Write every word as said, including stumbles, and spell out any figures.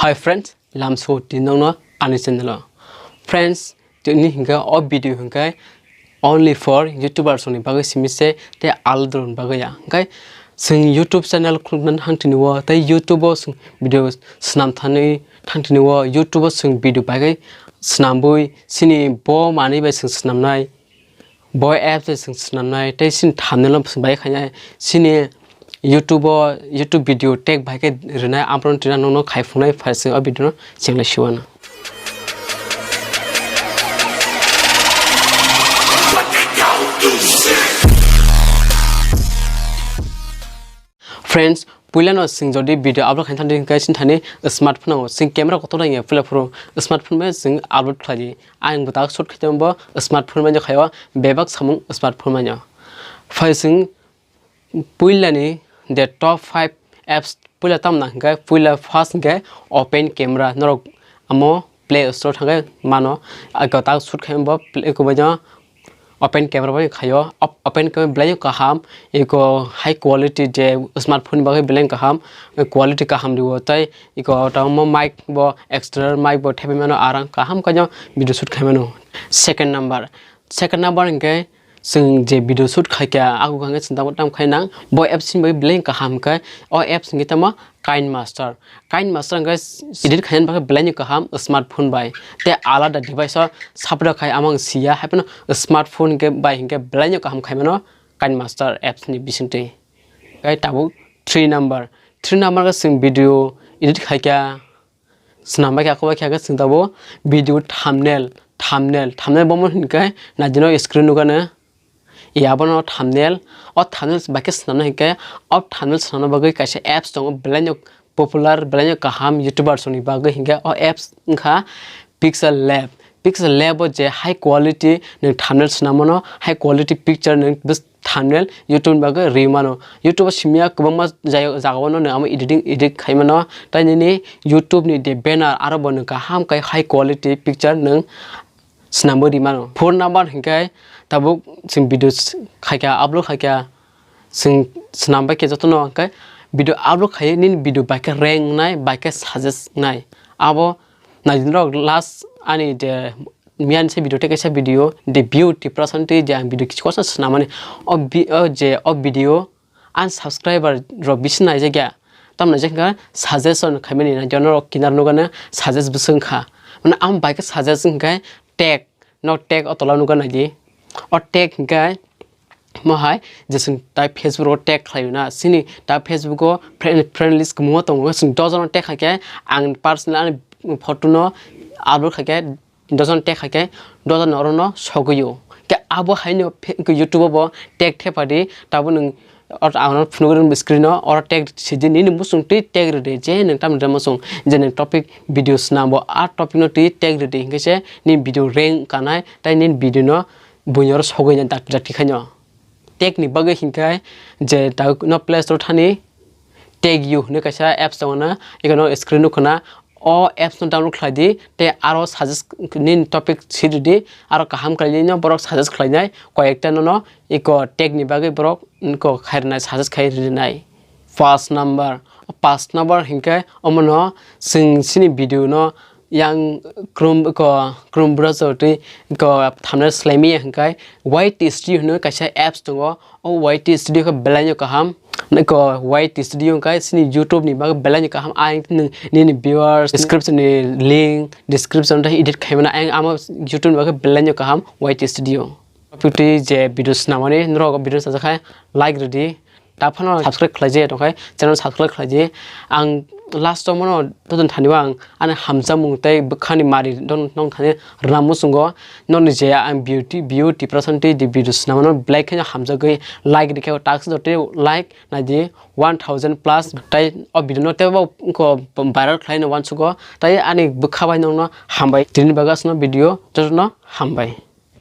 Hi friends, lamso tini nokno ani channel o. Friends, tini hinkhe o video hinkhe only for YouTubers ni bagwi simi se tei alodroni bagwi ya. Hinkhe chwng YouTube channel khuluknani thang tini o tei YouTube o chwng video swnam thani thang tini o YouTube o chwng video bagwi swnambwi chini bo manwi bai chwng swnamnai. Bo apps se chwng swnamnai tei chini thumbnail no chwng bai khainai chini YouTube o YouTube video tag bai khe rwnai amproni twi nokno khai phunai phai chwng o video no cheng lai siwano. Friends, puila no chwng jodi video upload khaina thangdi hinkhe chini thani smartphone nango. Chwng camera kotor nangya puila phuru smartphone bai chwng upload khlai di. Ang bo tak shoot khaitamo bo smartphone bai khaio, bebak samung smartphone bai. Phai chwng puila ni the top five apps puila tam na hinkhe puila first hinkhe open camera norok amo Play Store thangwi mano. Eko tak shoot khaima bo Play, eko bai no open camera bai khaio. Op-, open camera belai kaham, eko high quality je smartphone bagwi belai kaham, quality kaham rio tei eko tamo mic bo external mic bo thepai mano arang kaham khaino video shoot khai mano. Second number, second number hinkhe chwng je video shoot khaikha, ako hwnkhe chwng tamo tamo khai nang. Bo apps ni bagwi belai kaham khe, o apps hwnkhe tamo KineMaster. KineMaster hwnkhe edit khainani bagwi belai no kaham smartphone bai. Tei alada device o sapra khai amang siya, haiphano smartphone hwnkhe bai hwnkhe belai no kaham khai mano KineMaster apps ni bisingtwi. Tei tabuk three number, three number khe chwng video edit khaikha, swnam bai khe, ako bai khe, khe chwng tabuk video thumbnail, thumbnail, thumbnail bomo hinkhe naidi no screen nukano. Ya abono thumbnail, o thumbnail bai khe swnamna hinkhe, o thumbnail swnamna bagwi kaisa apps tongo, belai no popular, belai no kaham YouTubers ni bagwi hinkhe o apps wngkha Pixel Lab. Pixel Lab o je high quality nwng thumbnail swnam mano, high quality picture nwng bwswk thumbnail YouTube ni bagwi rwi mano. YouTube o simi ya kwbangma jaya-, jagao no nwng amo editing, edit khai mano. Tai nini YouTube ni de banner aro bo nwng kaham khai high quality picture nwng swnamwi rwi mano. Four number hinkhe tabuk chwng video s-, khaikha, upload khaikha, chwng swnam bai khe jotono hinkhe video upload khai nini video bai khe rank wngnai, bai khe suggest wngnai. Abo naidinrok last ani je miyani se video tei kaisa video de view tiprasonti je ang video kichik kosa swnamani o vi-, o je o video ang subscriber rok bisi naijakya. Tamni je hwnkha suggestion khaimani na jono rok kinar nugano suggest bwswk wngkha. Mane ang bai khe suggest wngkha tag, no tag o tola nugano naidi. O tag hwnkhe mo hai je chwng tai Facebook o tag khlaio na, chini tai Facebook o friend, friend list kwbangma tongo, chwng dojono tag khaikhe ang personal ani photo no upload khaikhe dojon tag khaikhe dojon orono sogwio. Khe abo haino phe-, YouTube o bo tag thepadi, tabo nwng oro ang phunugwi rwngbo screen o, oro tag sidi nini muchung twi tag rwdi, je nwng tamni muchung je nwng topic video swnambo a topic no twi tag rwdi, hinkhe se nini video rank kanai tei nini video no buini oro sogwi nai dakti dakti khaino. Tag ni bagwi hinkhe je ta no Play Store thani Tag You hwnwi kaisa apps tongo na, eko no screen nukho na. O apps no download khlai di tei aro suggest nini topic sidi di, aro kaham khlai di no borok suggest khlai nai, koi ekta nono eko tag ni bagwi borok eko khai rwnai, suggest khai rwnai. First number, first number hinkhe omono chwng chini video no yang Chrome ko, Chrome browser twi ko thumbnail swlai maya hinkhe Y T Studio hwnwi kaisa apps tongo. O Y T Studio khe belai no kaham. Ko Y T Studio hinkhe chini YouTube ni bagwi belai no kaham. Ang nwng nini viewers, description ni link, description tei edit khai mano. Ang amo YouTube ni bagwi belai no kaham Y T Studio. Twi je video swnamani norok video sajak khai like rwdi. Ta phano subscribe khlai je tongkhai, channel subscribe khlai je. Ang last o mono todon thani ang ani hamjakmung tei bwkhani mari don nong thani rwna muchungo. Nokni je ang beauty, beauty person tei di video swnamano belai kheno hamjagwi like rikhe, task do tei like nai di one thousand plus. Tai o video no tei bo ko viral khlai no wansugo. Tai ani bwkha bai nokno hambai. Tini bagwi asno video jotono hambai.